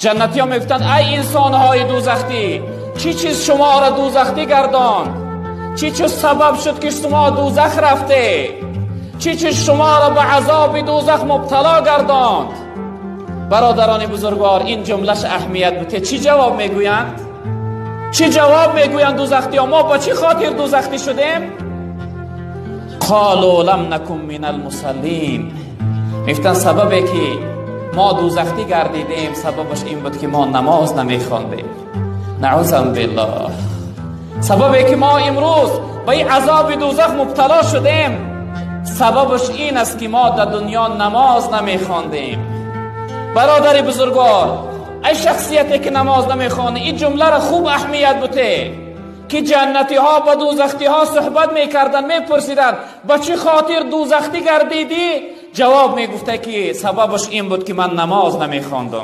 Ҷаннатиҳо мегуфтанд: ай инсонҳои дӯзахтӣ, чӣ чиз шуморо дӯзахтӣ гардонд? Чӣ чиз сабаб шуд, ки шумо дӯзах рафте? Чӣ чиз шуморо ба азоби дӯзах мубтало гардонд? Бародарони бузургвор, ин ҷумлаш аҳамият буд. Чӣ ҷавоб мегӯянд? Чӣ ҷавоб мегӯянд дӯзахтиҳо? Мо ба чӣ хотир дӯзахтӣ шудем? Қолу лам накун минал мусаллин. Мегуфтанд, сабабе ки мо дӯзахтӣ гардидем, сабабаш ин буд, ки мо намоз намехондем. Наъузан биллоҳ. Сабабе ки мо имрӯз ба ин азоби дӯзах мубтало шудем, сабабаш ин аст, ки мо дар дунё намоз намехондем. Бародари бузургвор, ай шахсияте ки намоз намехонӣ, ин ҷумларо хуб аҳамият буте, ки ҷаннатиҳо ба дӯзахтиҳо суҳбат мекарданд, мепурсиданд: ба чӣ хотир дӯзахтӣ гардидӣ? Ҷавоб мегуфта, ки сабабаш ин буд, ки ман намоз намехондам.